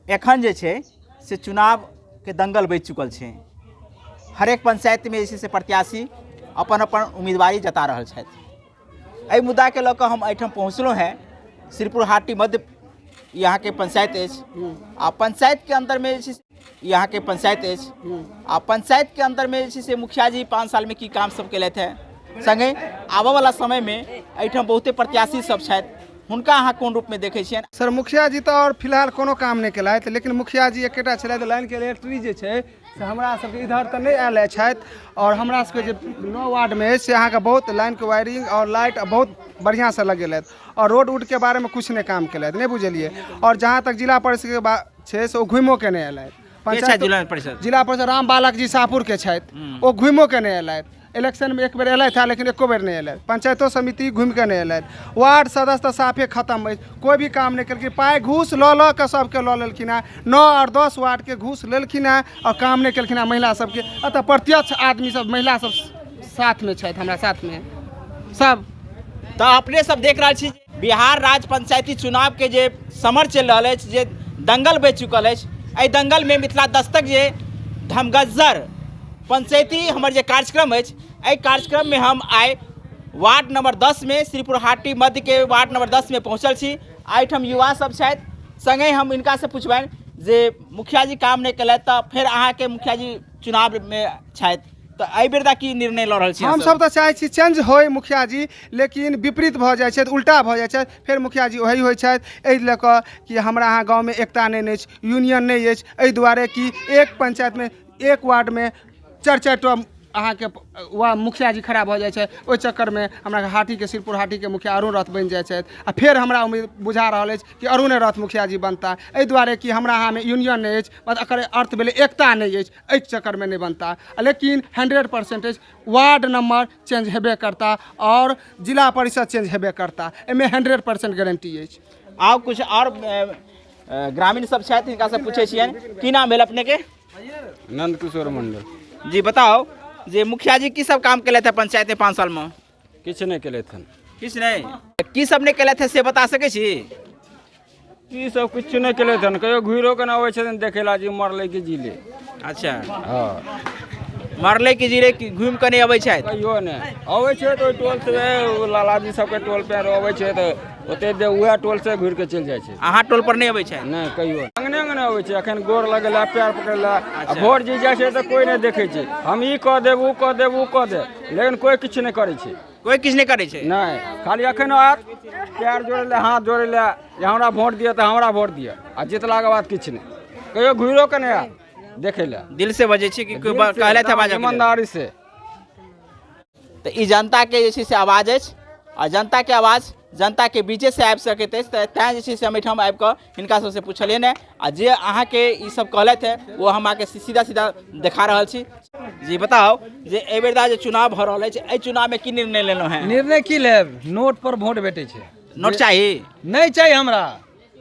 एखन जे छै से चुनावके दंगल बचि चुकल छै। हरेक पंचायतमे जे छै से प्रत्याशी अपन अपन उम्मीदवारी जता रहल छथि। एहि मुद्दाके लऽ कऽ हम एहिठाम पहुँचलहुँ हेँ। श्रीपुर हाटी मध्य यहाँ के पंचायत अछि आ पंचायतके अन्दरमे जे छै यहाँ के पंचायत अछि आ पंचायतके अन्दरमे जे छै से मुखिया जी 5 सालमे की काम सब केलथि हेँ, सङ्गे आबऽवला समयमे एहिठाम बहुते प्रत्याशी सब छथि, हुनका अहाँ कोन रूपमे देखै छियनि? सर, मुखिया जी तऽ आओर फिलहाल कोनो काम नहि केलथि, लेकिन मुखिया जी एकेटा छलथि, लाइनके इलेक्ट्री जे छै से हमरा सबके इधर तऽ नहि आयल छथि आओर हमरा सबके जे 9 वार्डमे अछि से अहाँके बहुत लाइनके वायरिंग आओर लाइट बहुत बढ़िआँसँ लगेलथि आओर रोड उडके बारेमे किछु नहि काम केलथि, नहि बुझलियै। आओर जहाँ तक जिला परिषदके बात छै से ओ घुमिओ के नहि अयलथि। पंचायत जिला परिषद, जिला परिषद राम बालक जी शाहपुरके छथि, ओ घुमिओ के नहि अयलथि। इलेक्शनमे एक बेर अयलथि हँ, लेकिन एको बेर नहि अयलथि। पंचायतो समिति घुमिके नहि अयलथि। वार्ड सदस्य तऽ साफे खतम अछि, कोइ भी काम नहि केलखिन। पाइ घूस लऽ लऽ कऽ सबके लऽ लेलखिन हेँ, 9 आओर 10 वार्डके घूस लेलखिन हेँ आओर काम नहि केलखिन हेँ महिला सबके। एतऽ प्रत्यक्ष आदमी सब, महिला सब साथमे छथि, हमरा साथमे सब। तऽ अपने सब देख रहल छी बिहार राज्य पंचायती चुनाव के जे समर चलि रहल अछि, जे दंगल बचि चुकल अछि, एहि दंगलमे मिथिला दस्तक जे धमगज्जर पंचायती हमर जे कार्यक्रम अछि, एहि कार्यक्रममे हम आइ वार्ड नंबर 10 में श्रीपुरहाटी मध्य के वार्ड नंबर 10 में पहुँचल छी। एहिठाम युवा सब छथि, सङ्गे हम हिनकासँ पुछबनि जे मुखिया जी काम नहि केलथि तऽ फेर अहाँके मुखिया जी चुनावमे छथि, तऽ एहि बेर दा की निर्णय लऽ रहल छी? हमसब तऽ चाहै छी चेंज होइ मुखिया जी, लेकिन विपरीत भऽ जाइ छथि, उल्टा भऽ जाइ छथि, फेर मुखिया जी वही होइ छथि। एहि लऽ कऽ कि हमरा अहाँ गाँवमे एकता नहि अछि, यूनियन नहि अछि, एहि दुआरे कि एक पंचायतमे एक वार्डमे 4-4 टा अहाँके वा मुखिया जी खड़ा भऽ जाइ छै। ओहि चक्करमे हमरा हाटीके श्रीपुर हाटीके मुखिया अरुण रथ बनि जाइ छथि आ फेर हमरा उम्मीद बुझा रहल अछि कि अरुणे रथ मुखिया जी बनता। एहि दुआरे कि हमरा अहाँमे यूनियन नहि अछि, बस एकर अर्थ भेलै एकता नहि अछि, एहि चक्करमे नहि बनता। लेकिन 100% वार्ड नम्बर चेंज हेबे करता आओर जिला परिषद चेंज हेबे करता, एहिमे 100% गारंटी अछि। आउ किछु आओर ग्रामीण सब छथि, हिनकासँ पूछै छियनि। की नाम भेल अपनेके? नंद किशोर मंडल जी। बताओ जे मुखिया जी की सब काम केलथि है पंचायत में 5 साल में? किछु नहि केलथि हन। किछु नहि? की सब नहि केलथि है से बता सकै छी? की सब किछु नहि केलथि हन, कहियो घुरियो के नहि अबै छथिन देखै ला जे मरलै कि जीले। अच्छा, हँ, मरलै कि जीले कि घुमि कऽ नहि अबै छथि? कहियो नहि अबै छै। तऽ ओहि टोल से ओ लालाजी सबके टोल पे अबै छै तऽ ओते देर उएह टोल से घुरि के चलि जाइ छै। अहाँ टोल पर नहि अबै छै? नहि, कहियो अंगने अंगने अबै छै, एखन गोर लगेला, पैर पकड़ेला आ भोट जी जाइ छै तऽ कोइ नहि देखै छै। हम ई कऽ देब, ओ कऽ देब, ओ कऽ देब, लेकिन कोइ किछु नहि करै छै। कोइ किछु नहि करै छै? नहि, खाली एखन आयत पैर जोड़ै लए, हाथ जोड़ै लए जे हमरा भोट दिअ तऽ हमरा भोट दिअ, आ जीतलाके बाद किछु नहि, कहियो घुरियो के नहि आयत देखै लए। दिल से बजै छी कि कोइ कहलथि है बाजऽ के लेल? ईमानदारी से। तऽ ई जनताके जे छै से आवाज अछि आ जनताके आवाज जनताके बीचेसँ आबि सकैत अछि, तऽ तैँ जे छै से हम एहिठाम आबि कऽ हिनका सबसँ पुछलियनि हँ आ जे अहाँके ई सब कहलथि हँ ओ हम अहाँके सीधा सीधा देखा रहल छी। जी बताउ जे एहि बेर जे चुनाव भऽ रहल अछि, एहि चुनावमे की निर्णय लेलहुँ हँ? निर्णय की लेब, नोट पर वोट भेटै छै। नोट चाही? नहि चाही हमरा,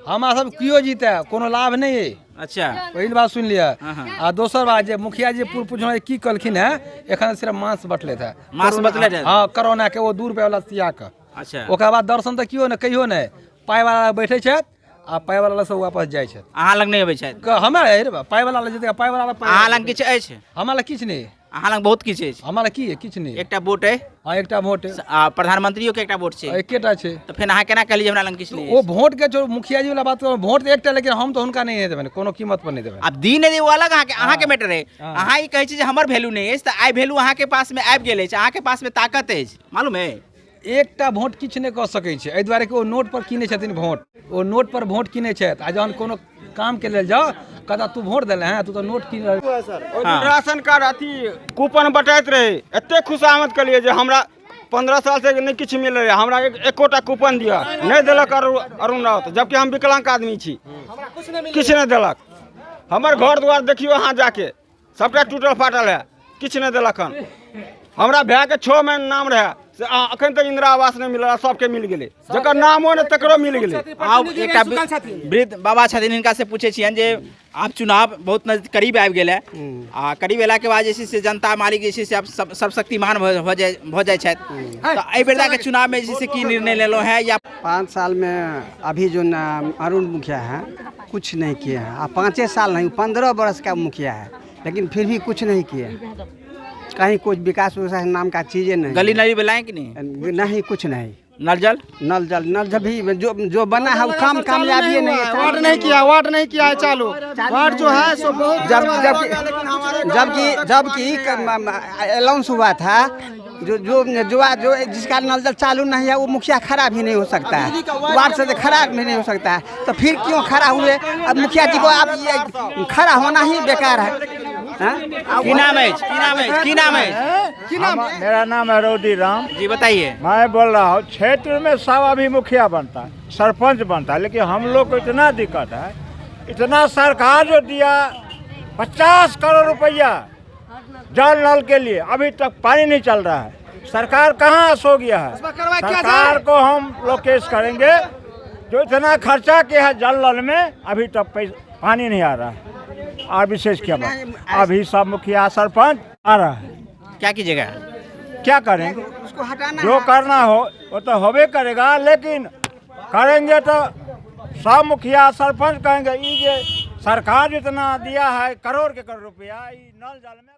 हमरा सब केओ जीते कोनो लाभ नहि अइ। अच्छा, पहिल बात सुनि लिअ। हाँ, हाँ। आ दोसर बात जे मुखिया जी पूर्व पुछलहुँ की कहलखिन हेँ, एखन सिर्फ मांस बटलथि हेँ। मांस बटलथि हेँ? हाँ, कोरोना के ओ 2 रुपया वाला सिया कऽ। अच्छा। ओकर बाद दर्शन तऽ केओ नहि, कहियो नहि। पाइ वाला बैठे छथि आ पाइ वाला सब वापस जाइ छथि। अहाँ लग नहि अबै छथि? हमरा अरे बा, पाइ वाला लग जेतै, पाइ वाला लग पाइ अहाँ लग किछु अछि? हमरा लग किछु नहि। अहाँ लग बहुत किछु अछि। हमरा लग की है? किछु नहि। एकटा वोट अइ। हाँ, एकटा वोट अइ। आ प्रधानमंत्रियो के एकटा वोट छै। एकेटा छै। तऽ फेर अहाँ केना कहलियै हमरा लग किछु नहि ओ अछि? वोट के जो मुखिया जी वाला बात करू, वोट तऽ एकटा, लेकिन हम तऽ हुनका नहि देबनि, कोनो कीमत पर नहि देबनि। आब दी नहि दी ओ अलग अहाँके मैटर अइ। अहाँ ई कहै छी जे हमर वैल्यू नहि अछि, तऽ आइ वैल्यू अहाँके पासमे आबि गेल अछि, अहाँके पासमे ताकत अछि, मालूम अइ? एकटा वोट किछु नहि कऽ सकै छै, एहि दुआरे कि ओ नोट पर कीनै छथिन वोट, ओ नोट पर वोट कीनै छथि आ जहन कोनो कामके लेल जाउ कहता तू वोट देले हैं, तू तऽ नोट कीन रहल। ओहि दिन राशन कार्ड अथी कूपन बँटाइत रहै, एते खुशामद केलियै जे हमरा 15 साल से नहि किछु मिल रहै, हमरा एकोटा कूपन दिअ, नहि देलक अरुण राउत, जबकि हम विकलांग आदमी छी, किछु नहि देलक। हमर घर दुआर देखियौ अहाँ जाके, सबटा टूटल फाटल है, किछु नहि देलक हन। हमरा भायके 6 महीना नाम रहै, से अखन तक इंदिरा आवास नहि मिलल आ सबके मिल गेलै, जकर नामो नहि तकरो मिल गेलै। आब एकटा वृद्ध बाबा छथिन, हिनका से पूछै छियनि जे आब चुनाव बहुत नजदीक करीब आबि गेल है आ करीब अयलाके बाद जे छै से जनता मालिक जे छै से आब सब सब शक्तिमान भऽ जाइ छथि, तऽ एहि बेरका चुनावमे जे छै से की निर्णय लेलहुँ हैं या 5 साल में अभी जो न अरुण मुखिया हैं, कुछ नहीं किए हैं। आ 5 साल नहीं, 15 वर्ष का मुखिया है, लेकिन फिर भी कुछ नहीं किए। कहीं कुछ विकास विकास नाम का चीज़ें नहीं। गली नली बनाए कि नहीं? नहीं, कुछ नहीं। नल जल? नल जल, नल जल भी जो जो बना है वो काम कामयाबी नहीं है। वार्ड नहीं किया, वार्ड नहीं किया है चालू। वार्ड जो है सो बहुत जब जबकि जबकि अनाउंस हुआ था, जो जो जो जो जिसका नल जल चालू नहीं है, वो मुखिया खड़ा भी नहीं हो सकता है, वार्ड से तो खड़ा भी नहीं हो सकता है, तो फिर क्यों खड़ा हुए? अब मुखिया जी को आप ये खड़ा होना ही बेकार है, हाँ? की नाम अछि? की नाम अछि? की नाम अछि? की नाम? मेरा नाम है रौदी राम। जी, बताइए। मैं बोल रहा हूँ, क्षेत्र में सब अभी मुखिया बनता है, सरपंच बनता है, लेकिन हम लोग को इतना दिक्कत है, इतना सरकार जो दिया 50 करोड़ रुपया जल नल के लिए, अभी तक पानी नहीं चल रहा है। सरकार कहाँ सो गया है? पर कार्रवाई किया सरकार जाए। को हम लोग केस करेंगे, जो इतना खर्चा किया है जल नल में, अभी तक पानी नहीं आ रहा है। और विशेष क्या बात, अभी सब मुखिया सरपंच आ रहा है। क्या कीजिएगा? क्या करेंगे? उसको हटाना जो है। करना हो वो तो होबे करेगा, लेकिन करेंगे तो सब मुखिया सरपंच कहेंगे, ये जे सरकार जितना दिया है करोड़ के करोड़ रुपया, ई नल जल में